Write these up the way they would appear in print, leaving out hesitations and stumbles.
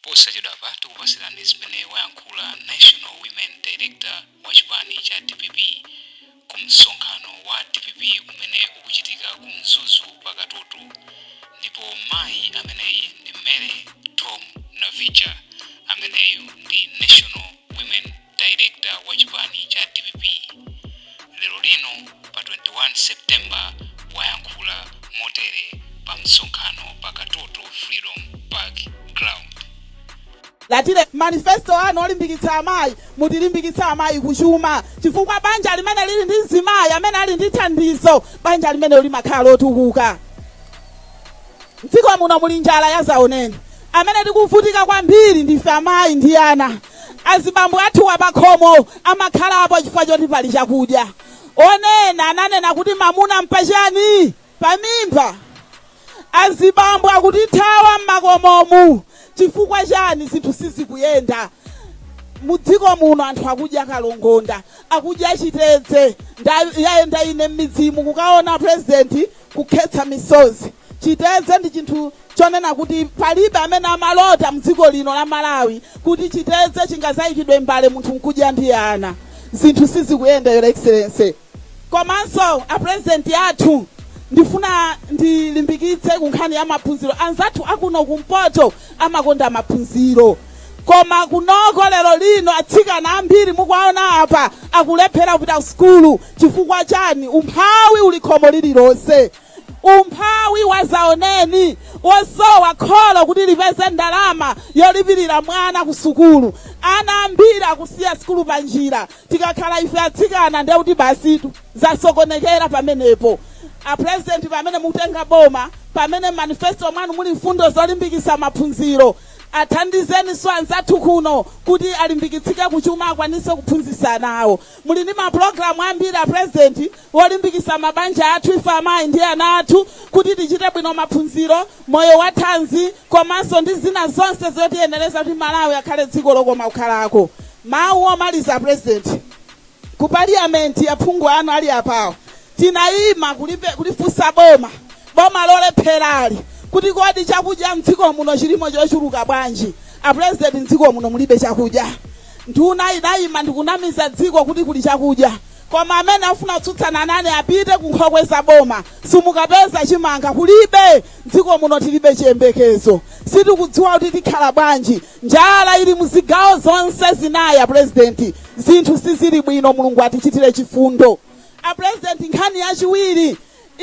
Posachedwapa tikupasirani zimene wayankhula National Women Director wa chipani cha DPP ku msonkhano wa DPP umene ukuchitika ku Mzuzu pakatutu. Ndipo mayi ameneyi ndi Mary Tom Navicha. Ameneyu ndi National Women Director wa chipani cha DPP. Lero lino pa 21 September wayankhula motere pa msonkhano pa Katoto Freedom Park Ground. Latire manifesto anu olimbikitsa amayi, mutilimbikitsa amayi kuchuma, chifukwa banja limene lili ndi mzimayi amene ali ndi thandizo, banja limene limakhala lotukuka. Mdziko muno muli njala ya zaoneni. Amene tikuvutika kwambiri ndife amayi ndi ana. Azibambo athu apakhomo amakhalapo chifukwa choti pali chakudya. Onena ananena kuti mamuna mpachani pamimba. Azibambo akutithawa mmakomomu. Chifukwa chani? Zinthu sizikuyenda mudziko muno. Anthu akudya kalongonda, akudya chitedze. Ndayenda ine m'midzimu kukaona President, kukhetsa misozi. Chitedze ndi chinthu chonena kuti palibe amene amalota mdziko lino la Malawi kuti chitedze chingazayikidwe mbale, munthu nkudya ndi ana. Zinthu sizikuyenda, Your Excellency. Komanso a President athu, ndifuna ndilimbikitse ku nkhani ya maphunziro. Anzathu akuno kumpoto amakonda maphunziro, koma kunoko lero lino atsikana ambiri mukuwaona apa akulephera kupita ku sukulu. Chifukwa chani? Umphawi uli khomo lililonse, umphawi wazaoneni wosowa kholo kuti lipeze ndalama yolipirira mwana ku sukulu. Ana ambiri akusiya sukulu pa njira. Tikakhala ife atsikana, ndiye kuti basitu zasokonekera pamenepo. A President, pamene mukutenga boma, pamene manifesto mwanu muli mfundo zolimbikitsa maphunziro, athandizeniso anzathu kuno kuti alimbikitsike kuchuma, akwanise kuphunzitsa ana awo. Muli ndi mapulogalamu ambiri, a President, wolimbikitsa mabanja athu, ife amayi ndi ana athu, kuti tichite bwino maphunziro, moyo wa thanzi, komanso ndi zina zonse zotiyenereza kuti Malawi akhale dziko lokoma kukhalako. Mawu omaliza, President, ku Parliament aphungu anu ali apawo tinayima kulifunsa boma, boma lolepherali, kuti kodi chakudya mdziko muno chilimo chochuluka bwanji? A President, mdziko muno mulibe chakudya. Nduna idayima ndikunamiza dziko kuti kuli chakudya, koma amene afuna kutsutsana nane apite ku nkhokwe za boma, simukapeza chimanga, kulibe. Mdziko muno tilibe chiyembekezo, sitikudziwa kuti tikhala bwanji. Njala ili muzigawo zonse zinayi. A President, zinthu sizili bwino. Mulungu atichitire chifundo. A President, nkhani yachiwiri,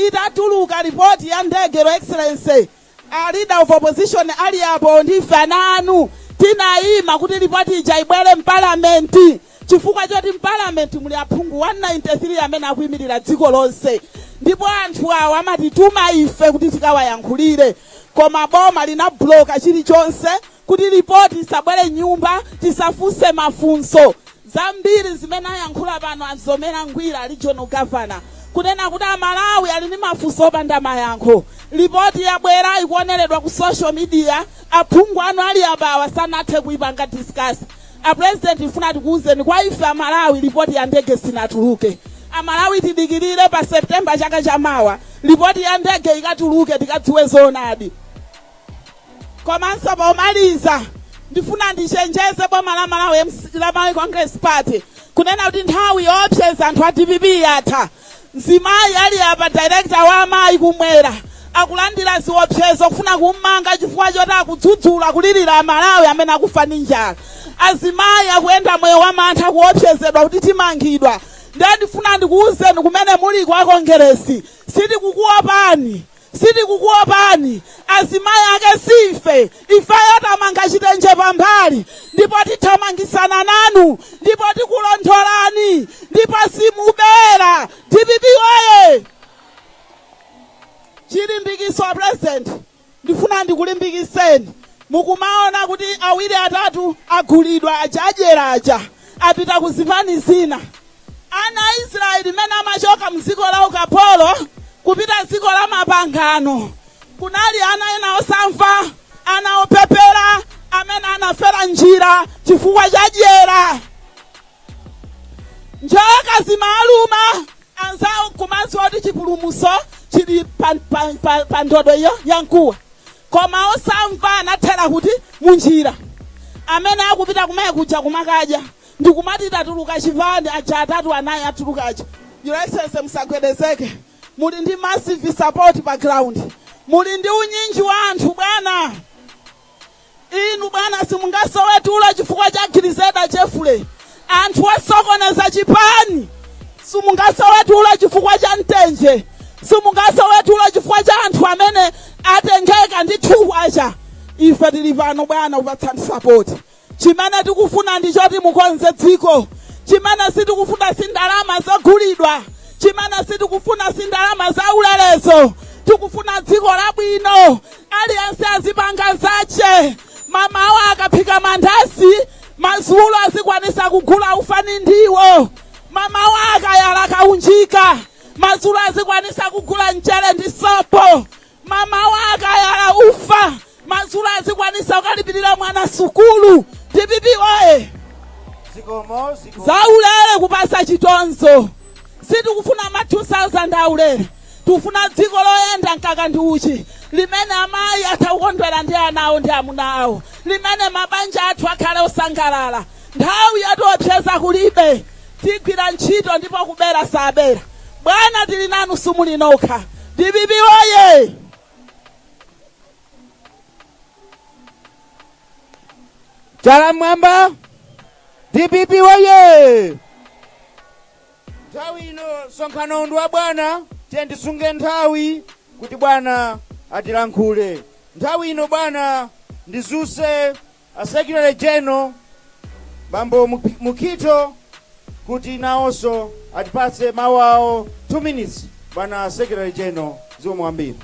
itatuluka ripoti ya ndege, Your Excellency, a Leader of Opposition ali apo, ndife ana anu tinayima kuti ripoti ija ibwere mpalamenti, chifukwa choti mpalamenti muli aphungu 193 amene akuyimirira dziko lonse, ndipo anthu awo amatituma ife kuti tikawayankhulire. Koma boma linabloka chilichonse kuti ripoti isabwere nyumba, tisafunse mafunso. Zambiri zimene ayankhula pano azomera ngwira, Regional Governor, kunena kuti Amalawi ali ndi mafunso opanda mayankho. Ripoti yabwera, ikuoneredwa ku social media, aphungu anu ali apawa sanathe kuipanga discuss. A President, ifuna tikuwuzeni, kwa ife Amalawi ripoti ya ndege sinatuluke. Amalawi tidikirire pa September chaka chamawa, ripoti ya ndege ikatuluke, tikadziwe zoonadi. Komanso pomaliza, ndifuna ndichenjeze boma la Malawi, la Malawi Congress Party, kunena kuti nthawi yoopseza anthu a DPP yatha. Mzimayi ali apa, director wa amayi kumwera, akulandira ziopsezo kufuna kummanga chifukwa choti akudzudzula, kulirira Amalawi amene akufa ndi njala. Azimayi akuyenda moyo wa mantha, kuopsezedwa kuti timangidwa. Ndiye ndifuna ndikuwuzeni kumene muliko a Congress, sitikukuopani, sitikukuopani. Azimayi ake sife. Ifeyo tamanga chitenje pambali, ndipo tithamangisana nanu, ndipo tikulontholani, ndipo simubera. DPP oye! Chilimbikiso, a President, ndifuna ndikulimbikiseni. Mukumaona kuti awiri atatu agulidwa aja, adyera aja, apita ku zipani zina. Ana a Israeli mmene amachoka mdziko la ukapolo kupita dziko la mapangano, kunali ana ena osamva, ana opepera amene anafera njira chifukwa cha dyera. Njoka zimaluma anzawo kumadziwa kuti chipulumutso chili pa ndodo iyo yamkuwa, koma osamva anathera kuti munjira. Amene akupita kumene kuja kumakadya ndikumati tatuluka chipani, aja atatu anayi atulukaja. Your Excellency, musagwedezeke, muli ndi massive support pa ground, muli ndi unyinji wa anthu bwana. Inu bwana, simungasowe tulo chifukwa cha Grezelder Jeffrey, anthu osokoneza chipani. Simungasowe tulo chifukwa cha Mtenje. Simungasowe tulo chifukwa cha anthu amene atengeka ndi 2 kwacha. Ife tili pano bwana kupatsani support. Chimene tikufuna ndi choti mukonze dziko. Chimene sitikufuna si ndalama zogulidwa. Chimene sitikufuna si ndalama za ulelezo. Tikufuna dziko labwino, aliyense azipanga zache. Mamawa akaphika mandasi, madzulo azikwanisa kugula ufa ndi ndiwo. Mamawa akayala kaunjika, madzulo azikwanisa kugula mchere ndi sopo. Mamawa akayala ufa, madzulo azikwanisa kukalipirira mwana sukulu. DPP oye! Zikomo, zikomo. Zaulere kupasa chitonzo. Sitikufuna ma 2000 aulere. Tikufuna dziko loyenda mkaka ndi uchi, limene amayi atha kukondwera ndi ana awo ndi amuna awo, limene mabanja athu akhale osangalala. Nthawi yatiopseza kulibe. Tigwira ntchito ndipo kubera sabera. Bwana, tili nanu, simuli nokha. DPP oye! Chala mwamba. DPP woye! Nthawi ino msonkhano ndi wa bwana. Tiye tisunge nthawi kuti bwana atilankhule. Nthawi ino bwana, ndizuse a Secretary General Bambo Mukhito kuti nawonso atipatse mawu awo, 2 minutes. Bwana Secretary General, zikomo kwambiri.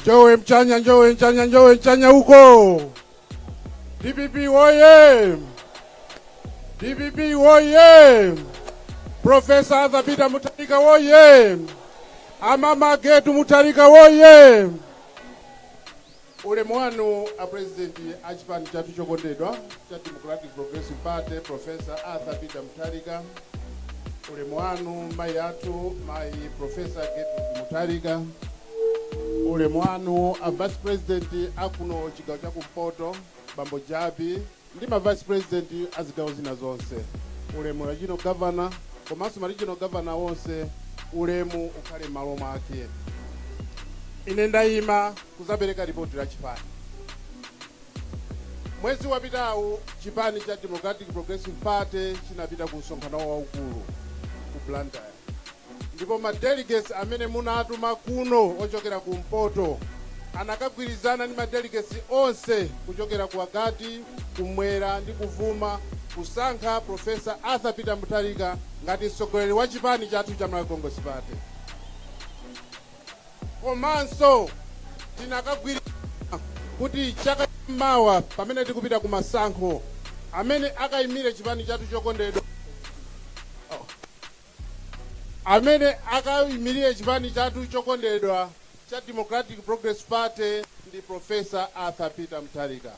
Njowe mchanya, njowe mchanya, njowe mchanya huko. DPP woye! DPP woye! Professor Arthur Peter Mutharika woye! Amama Getu Mutharika woye! Ulemu wanu a President a chipani chathu chokondedwa cha Democratic Progressive Party, Professor Arthur Peter Mutharika. Ulemu wanu mayi athu, mayi Professor Gertrude Mutharika. Ulemu wanu a Vice President akuno chigawo cha kumpoto, Bambo Jabi, ndi ma Vice President a zigawo zina zonse. Ulemu regional governor komanso ma regional governor onse, ulemu ukhale m'malo mwake. Ine ndayima kuzapereka ripoti la chipani. Mwezi wapitawu chipani cha Democratic Progressive Party chinapita ku msonkhano waukulu ku Blantyre, ndipo ma delegates amene munatuma kuno ochokera kumpoto anakagwirizana ndi ma delegates onse kuchokera ku Agati, kumwera ndi kuvuma kusankha Professor Arthur Peter Mutharika ngati mtsogoleri wa chipani chathu cha Malawi Congress Party. Komanso tinakagwirizana kuti chaka mawa pamene tikupita ku masankho, amene akayimire chipani chathu chokondedwa, amene akayimirire chipani chathu chokondedwa cha Democratic Progressive Party ndi Professor Arthur Peter Mutharika.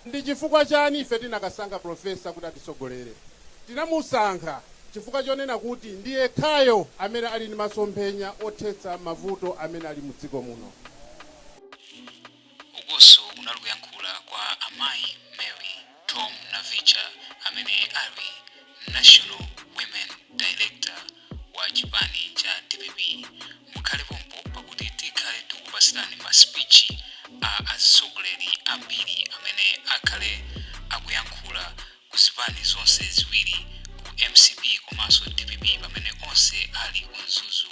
Ndi chifukwa chani ife tinakasankha Professor kuti atisogolere? Tinamusankha chifukwa chonena kuti ndiye khayo amene ali ndi masomphenya othetsa mavuto amene ali mu dziko muno. Ukonso kunali kuyankhula kwa amayi Mary Tom Navicha amene ali National Women Director wa chipani cha DPP. Mukhale pompo pakuti tikhale tikupasirani ma speech a atsogoleri ambiri amene akhale akuyankhula ku zipani zonse ziwiri, ku MCP komanso DPP, pamene onse ali ku Mzuzu.